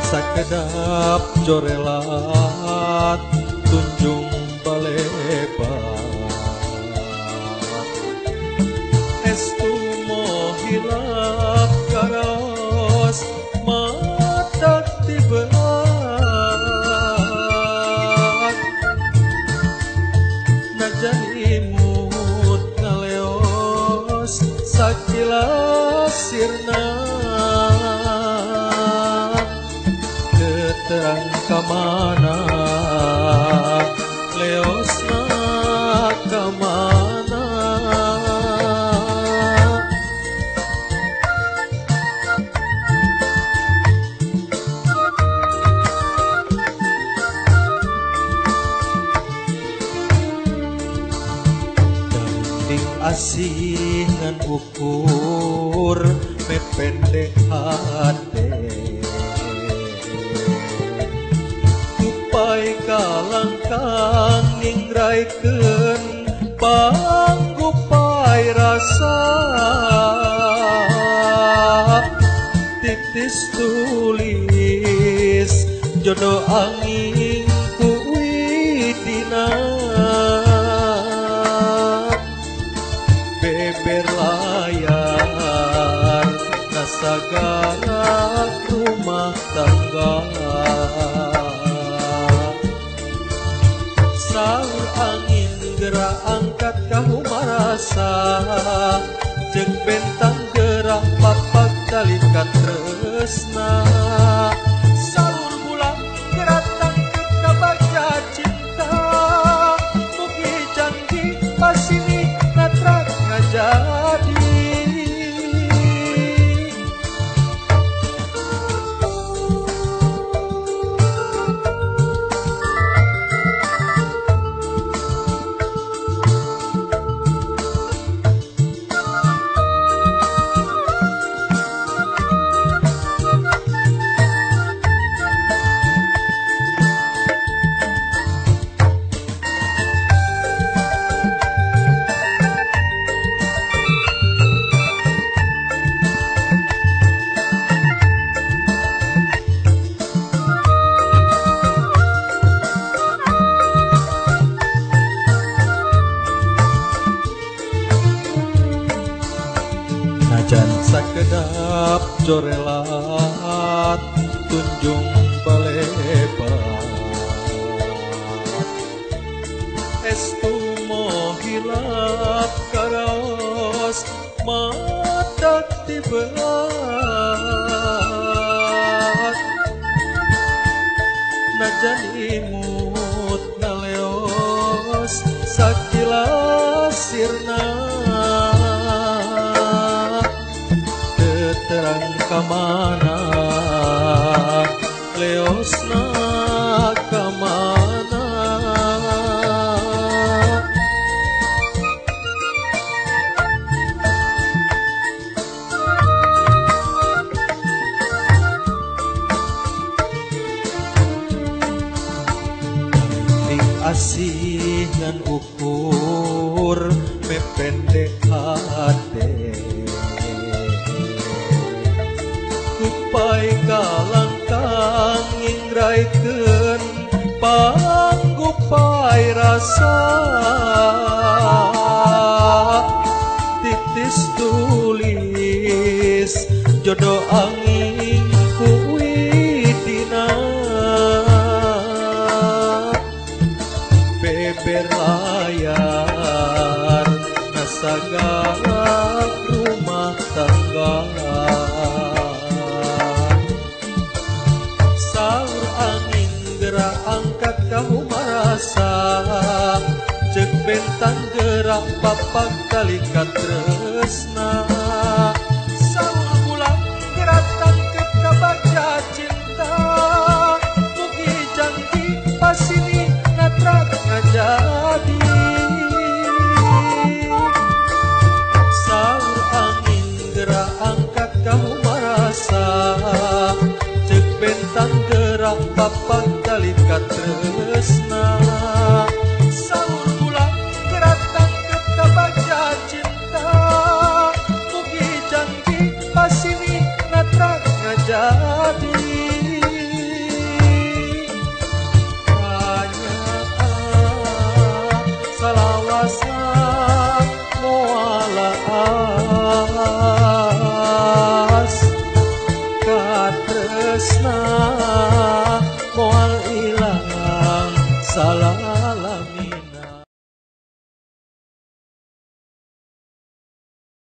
Sakedap jorelat tunjung balebat, estu mohilap karaos mata tibelat, najan imut ngaleos sakilas sirna. Terang kamana leosna kamana, dinding asih ngan ukur mependek hate, kalangkang ningraikeun panggupai rasa, titis tulis jodoh angin ku widina, beber layar nasagara rumah tangga. Saur angin gerak angkat kamu marasa, jeung bentang gerak papak tali katresna. Saur bulan gerak tangkep kabagja cinta, mugi janji pasini natrak ngajadi. Najan sakedap jorelat tunjung balebat, estu mohilap karaos mata tibelat, najan imut ngaleos sakilas sirna. Terang kamana leosna kamana, dinding asih ngan ukur mependek hate, kupai kalangkang ngingraikeun panggupai rasa, titis tulis jodoh angin ku widina, beber layar nasagara rumah tangga. Saur angin gerak angkat kamu marasa, cek bentang gerak papak tali katresna. abadi. Kanyaah salawasa moal aas, katresna moal ilang salawasa.